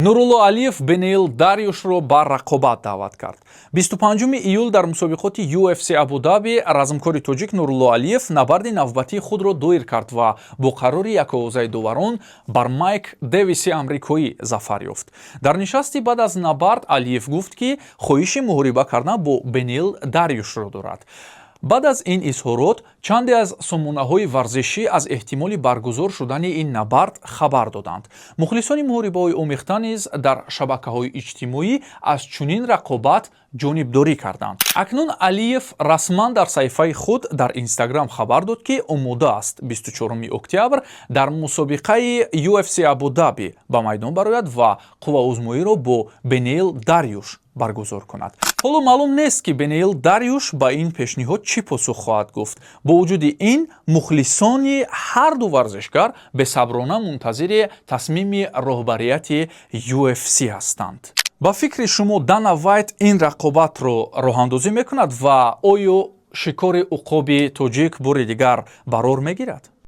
Нурулло Алиев Бенеил Дарюшро ба рақобат даъват кард. 25 июл дар мусобиқоти UFC Абудаби размкори тоҷик Нурулло Алиев набарди навбатии худро доир кард ва бо қарори яковозаи доварон бар Майк Дэвиси амрикоӣ зафар ёфт. Дар нишасти баъд аз набард Алиев гуфт, ки хоҳиши муҳориба кардан бо Бенеил Дарюшро дорад. Баъд аз ин изҳорот чанде аз сомонаҳои варзишӣ аз эҳтимоли баргузор шудани ин набард хабар доданд. Мухлисони муҳорибаҳои омехта низ дар шабакаҳои иҷтимоӣ аз чунин рақобат ҷонибдорӣ карданд. Акнун Алиев расман дар саҳифаи худ дар Инстаграм хабар дод, ки омода аст 24 октябр дар мусобиқаи UFC Абудаби ба майдон барояд ва қувваозмоиро бо Бенеил Дарюш баргузор кунад. Ҳоло маълум нест, ки Бенеил Дарюш ба ин пешниҳод чӣ посух хоҳад гуфт. Бо вуҷуди ин, мухлисони ҳарду варзишгар бесаброна мунтазири тасмими роҳбарияти UFC ҳастанд. Ба фикри шумо, Дана Вайт ин рақобатро роҳандозӣ мекунад ва оё шикори уқоби тоҷик бори дигар барор мегирад?